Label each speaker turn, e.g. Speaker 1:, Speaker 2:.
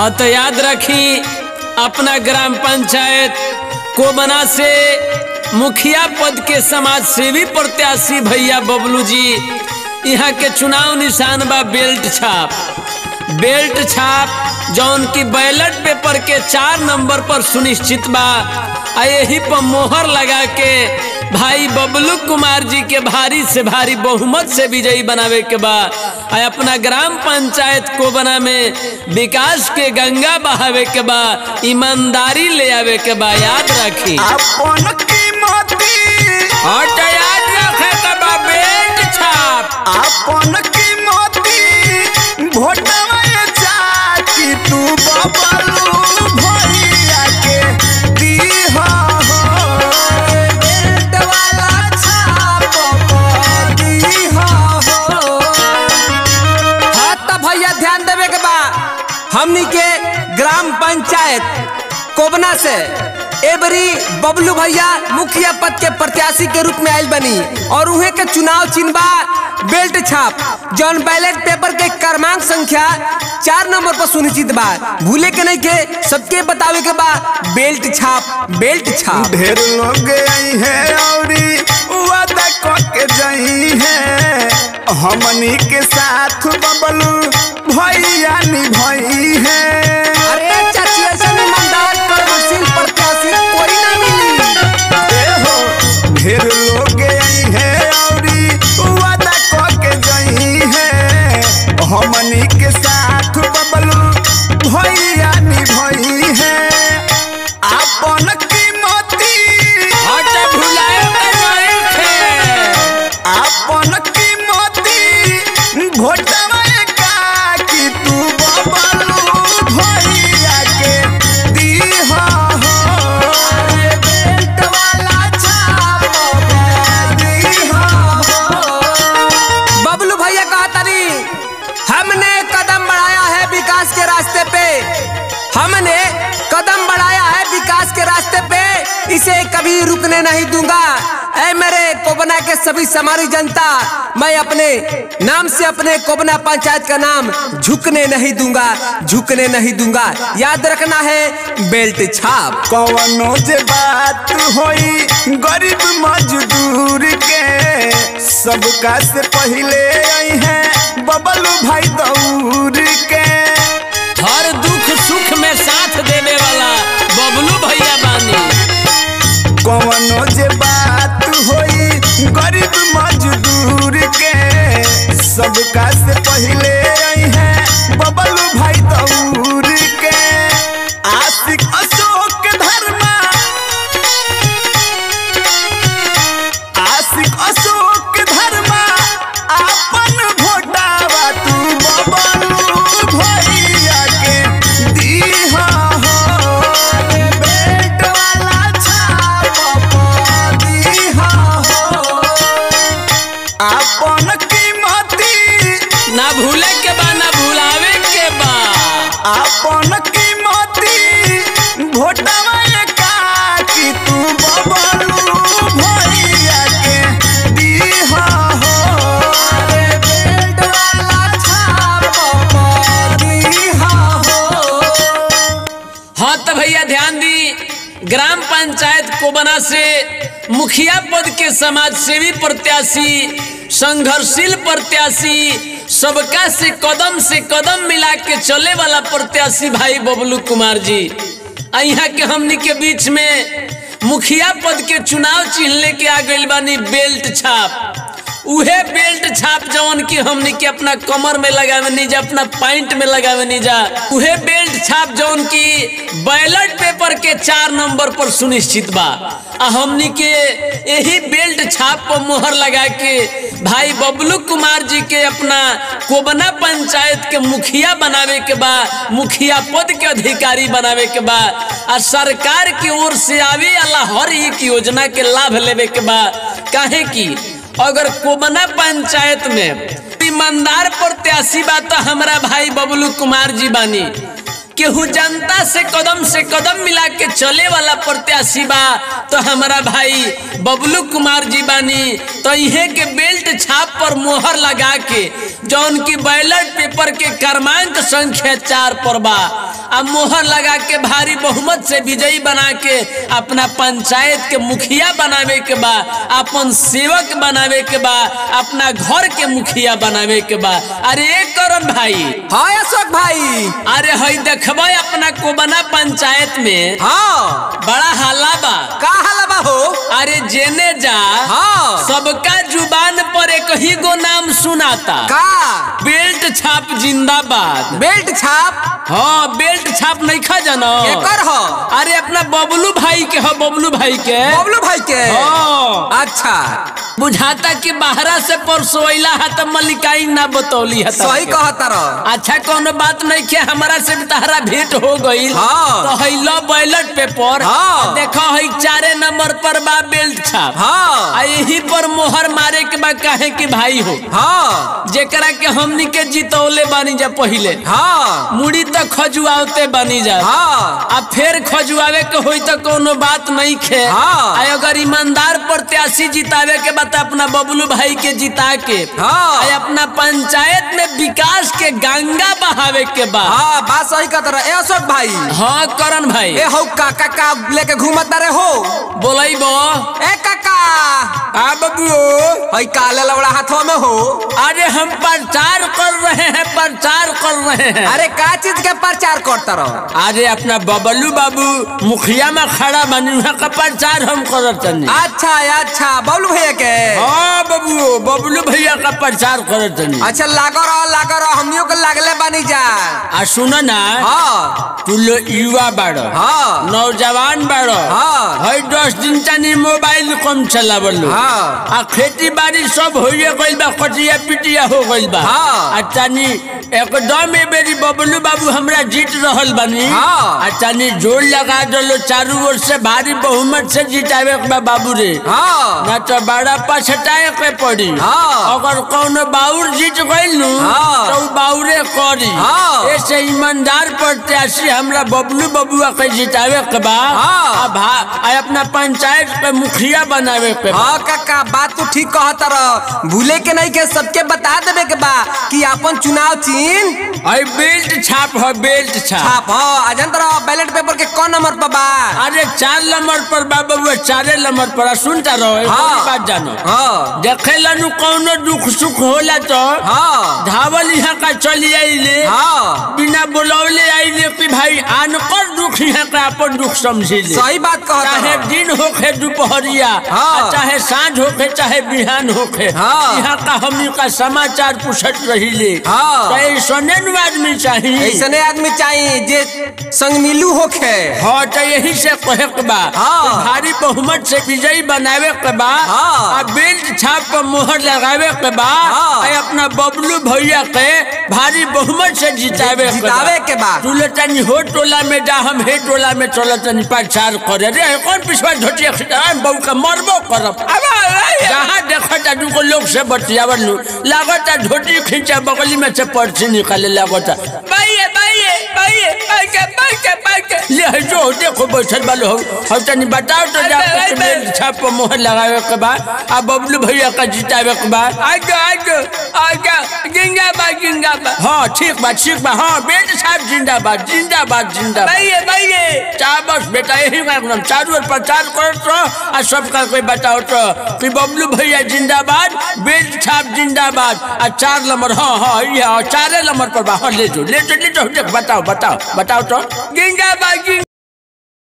Speaker 1: हाँ तो याद रखी अपना ग्राम पंचायत कोबना से मुखिया पद के समाज सेवी प्रत्याशी भैया बबलू जी, यहाँ के चुनाव निशान बा बेल्ट छाप। बेल्ट छाप जौन की बैलेट पेपर के 4 नंबर पर सुनिश्चित बा, आ यही पर मोहर लगा के भाई बबलू कुमार जी के भारी से भारी बहुमत से विजयी बनावे के बा। आ अपना ग्राम पंचायत कोबना में विकास के गंगा बहावे के बा, ईमानदारी ले आवे के बा। याद रखी
Speaker 2: अपन कीमती,
Speaker 1: हाँ तो याद रखे के बा बेल्ट छाप।
Speaker 2: अपन कीमती भोटवा चाची तू बबलू भैया के दीहा हो, बेल्ट वाला छाप पर दीहा हो।
Speaker 3: हाँ तो भैया ध्यान देवे के बा, हमनी के ग्राम पंचायत कोबना से एबरी बबलू भैया मुखिया पद के प्रत्याशी के रूप में आयल बनी और उहे के चुनाव चिन्ह बा बेल्ट छाप, जौन बैलेट पेपर के क्रमांक संख्या 4 नंबर पर सुनिश्चित बा। भूले के नहीं के सबके बतावे के बा बेल्ट छाप, बेल्ट छाप।
Speaker 2: ढेर लोग आई है औरी वादा क के जाई है, हमनी के साथ बबलू भैया निभाई है।
Speaker 3: अरे चाची ऐसा ईमानदार कर्मशील प्रत्याशी कोई ना मिली।
Speaker 2: ए हो ढेर लोग आई है औरी वादा क के जाई है, हमनी के साथ बबलू भैया निभाई है। अपन कीमती
Speaker 1: हट भुलाए के नहीं खे,
Speaker 2: अपन कीमती भोटवा की तू बबलू भैया के दीहा हो, बेल्ट वाला छाप पर दीहा हो।
Speaker 3: बबलू भैया कहा तरी हमने कदम बढ़ाया है विकास के रास्ते पे, हमने कदम बढ़ाया है विकास के रास्ते पे, इसे कभी रुकने नहीं दूंगा। ऐ मेरे कोबना के सभी समारी जनता, मैं अपने नाम से अपने कोबना पंचायत का नाम झुकने नहीं दूंगा, झुकने नहीं दूंगा। याद रखना है बेल्ट छाप।
Speaker 2: कवनो जे बात होई गरीब मजदूर के, सबका से पहले आई है बबलू भाई दौड़ के।
Speaker 1: हर दुख सुख में साथ देने वाला बबलू भैया बानी।
Speaker 2: कवनो जे बात होई गरीब मजदूर के, सबका से पहले आई है बबलू भाई दौड़ के। आशिक अशोक धर्मा, आशिक अशोक धर्मा अपन भोटावा तू बबलू भैया के दीहा हो, बेल्ट वाला छाप पर दीहा हो। अपन कीमती
Speaker 1: ना भूले के बा, ना भुलावे के बा।
Speaker 2: अपन कीमती भोटवा की तू बबलू भैया के दीहा हो, बेल्ट वाला छाप पर दीहा हो।
Speaker 1: हाँ तो भैया ध्यान दी, ग्राम पंचायत कोबना से मुखिया पद के समाज सेवी प्रत्याशी, संघर्षशील प्रत्याशी, सबका से कदम मिला के चले वाला प्रत्याशी भाई बबलू कुमार जी यहाँ के हमनी के बीच में मुखिया पद के चुनाव चिन्ह लेके आ गइल बानी बेल्ट छाप। उहे बेल्ट छाप जवन की हमनी के अपना कमर में लगावे नहीं जा, अपना पैंट में लगावे नहीं जा, उहे बेल्ट छाप जवन की बैलेट पेपर के 4 नंबर पर सुनिश्चित बा। आ हमनी के यही बेल्ट छाप पर मोहर लगा के भाई बबलू कुमार जी के अपना कोबना पंचायत के मुखिया बनावे के बा, मुखिया पद के अधिकारी बनावे के बा आ सरकार की ओर से आवे वाला हर एक योजना के लाभ लेवे के बा। काहे की अगर कोबना पंचायत में ईमानदार प्रत्याशी बा तो हमारा भाई बबलू कुमार जी बानी। केहू जनता से कदम मिला के चले वाला प्रत्याशी बा तो हमारा भाई बबलू कुमार जी बानी। तो इहे के बेल्ट छाप पर मोहर लगा के जौन की बैलेट पेपर के क्रमांक संख्या 4 पर बा, आ मोहर लगा के भारी बहुमत से विजयी बना के अपना पंचायत के मुखिया बनावे के बा, अपन सेवक बनावे के बा, अपना घर के मुखिया बनावे के बा। अरे करण भाई,
Speaker 3: हाँ अशोक भाई,
Speaker 1: अरे हई देखबा अपना कोबना पंचायत में,
Speaker 3: हाँ
Speaker 1: बड़ा हाला बा।
Speaker 3: का हाला बा हो?
Speaker 1: अरे जेने जा,
Speaker 3: हाँ
Speaker 1: सबका जुबान पर एक ही गो नाम सुनाता,
Speaker 3: का?
Speaker 1: बेल्ट छाप जिंदाबाद।
Speaker 3: बेल्ट छाप?
Speaker 1: हाँ बेल्ट छाप नहीं खा जाना
Speaker 3: एकर हो?
Speaker 1: अरे अपना बबलू भाई के हो, बबलू भाई के,
Speaker 3: बबलू भाई के,
Speaker 1: हाँ।
Speaker 3: अच्छा,
Speaker 1: बुझाता कि बाहरा से परसोइला है तो मलिकाई ना बतौली है।
Speaker 3: सही कहता रह।
Speaker 1: अच्छा कोनो बात नहीं के हमारा से तहरा भेंट हो गई।
Speaker 3: हाँ।
Speaker 1: तो है लो बैलेट पेपर,
Speaker 3: हाँ।
Speaker 1: देखो है 4 नंबर पर बा बेल्ट छाप,
Speaker 3: हाँ।
Speaker 1: यही पर मोहर मारे के बा, काहे कि भाई हो,
Speaker 3: हाँ
Speaker 1: जेकरा के हमनी के जितौले बानी जा पहिले,
Speaker 3: हाँ
Speaker 1: मुड़ी तो खजुआते बानी जा,
Speaker 3: हाँ
Speaker 1: आ फिर खजुआवे के होई तो कोनो बात नहीं खे।
Speaker 3: हाँ।
Speaker 1: अगर ईमानदार प्रत्याशी जितावे के बता अपना बबलू भाई के जिता के,
Speaker 3: हाँ
Speaker 1: अपना पंचायत में विकास के गंगा बहावे के बा।
Speaker 3: हाँ बात सही कहत रह ए अशोक भाई।
Speaker 1: हाँ करण भाई,
Speaker 3: ए हो काका का लेके घूमत रहे हो?
Speaker 1: बोलैबो
Speaker 3: ए काका।
Speaker 1: आ बबलू,
Speaker 3: हई काले लवड़ा हाथों में हो?
Speaker 1: अरे हम प्रचार कर रहे हैं, प्रचार कर रहे हैं।
Speaker 3: अरे का चीज के प्रचार करता रहो?
Speaker 1: अरे अपना बबलू बाबू मुखिया में खड़ा बनी वहाँ का प्रचार हम करत तनी।
Speaker 3: अच्छा अच्छा, बबलू भैया के?
Speaker 1: हाँ बबलू, बबलू भैया का प्रचार करत तनी।
Speaker 3: अच्छा लागो रहो, लागो रहो, हमनियों के लागले बानी जा।
Speaker 1: आ सुनो ना,
Speaker 3: हाँ
Speaker 1: तू लो युवा बाड़ो,
Speaker 3: हाँ
Speaker 1: नौजवान बाड़ो,
Speaker 3: हाँ
Speaker 1: हई 10 दिन तनी मोबाइल कम चलावलो,
Speaker 3: हाँ
Speaker 1: आ खेती बाड़ी सब होइए गइल बा, कटिया पिटिया हो गइल बा,
Speaker 3: हाँ
Speaker 1: आ तनी एकदम ए बेरी बबलू बाबू हमरा जीत रहल बानी,
Speaker 3: हाँ
Speaker 1: आ तनी जोर लगा दलो चारू ओर से भारी बहुमत से जितावे के बा बाबू रे,
Speaker 3: हाँ
Speaker 1: ना तो बड़ा पछताए के पड़ी।
Speaker 3: हाँ
Speaker 1: अगर कोनो बाउर जीत गइल नु
Speaker 3: हाँ
Speaker 1: तो बाउरे करी।
Speaker 3: हाँ
Speaker 1: ऐसे ईमानदार प्रत्याशी हमरा बबलू बबुआ के जितावे के बा,
Speaker 3: हाँ
Speaker 1: आ अपना पंचायत के मुखिया बनावे के बा।
Speaker 3: हाँ काका बात तो ठीक कहत रह, भूले के नहीं के सबके बता देवे के बा कि अपन चुनाव चिन्ह
Speaker 1: अरे बेल्ट छाप है, बेल्ट छाप।
Speaker 3: हाँ अजंत रह, बैलेट पेपर के कौन नंबर पर बा?
Speaker 1: अरे 4 नंबर पर बा बबुआ, 4 नंबर पर। सुनता रहो,
Speaker 3: हाँ
Speaker 1: बात जानो,
Speaker 3: हाँ
Speaker 1: देखे लनु कौनो दुख सुख होला तो
Speaker 3: हाँ
Speaker 1: धावल यहाँ का चली आइले,
Speaker 3: हाँ
Speaker 1: बिना बुलौले आइले कि भाई आनकर दुख यहाँ का अपन दुख समझी ले।
Speaker 3: सही बात कहत,
Speaker 1: चाहे दिन होखे दोपहरिया,
Speaker 3: हाँ
Speaker 1: चाहे साँझ होखे, चाहे बिहान होखे,
Speaker 3: हाँ
Speaker 1: यहाँ का हमनी का समाचार पूछत रही ले।
Speaker 3: हाँ
Speaker 1: ऐसने आदमी चाहिए,
Speaker 3: ऐसने आदमी चाहिए जे संग मिलू होखे।
Speaker 1: हाँ तो यही से कहे के बा,
Speaker 3: हाँ
Speaker 1: भारी बहुमत से विजयी बनावे के बा,
Speaker 3: हाँ
Speaker 1: आ बेल्ट छाप पर मोहर लगावे के बा,
Speaker 3: हाँ
Speaker 1: आ अपना बबलू भैया के भारी बहुमत से जितावे
Speaker 3: जितावे के बा।
Speaker 1: तू ले तनी हो टोला में जा, हम हे टोला में चल तनी प्रचार करे रे। कौन पिछवा झोटिया बहू का मरबो करब, जहाँ देखता दूगो लोग से बतियावल लागता झोटी खींचा बगली में से पर्ची निकाले लागता ले है जो देखो बैठल बालो हो। हम तनी बताओ तो जा के बेल्ट छाप पर मोहर लगावे के बा आ बबलू भैया का जितावे के बा।
Speaker 4: आजा आजा आजा जिंदाबाद जिंदाबाद।
Speaker 1: हाँ ठीक बा ठीक बा, हाँ बेल्ट छाप जिंदाबाद जिंदाबाद जिंदाबाद।
Speaker 4: भाई भाई
Speaker 1: चाबस बेटा यही एकदम चारू ओर प्रचार करत रहो आ सबका कोई बताओ तो कि बबलू भैया जिंदाबाद, बेल्ट छाप जिंदाबाद आ 4 नंबर। हाँ हाँ ये 4 नंबर पर बा। हाँ ले जो ले जो ले जो, बताओ बताओ बताओ तो
Speaker 4: जिंदाबाद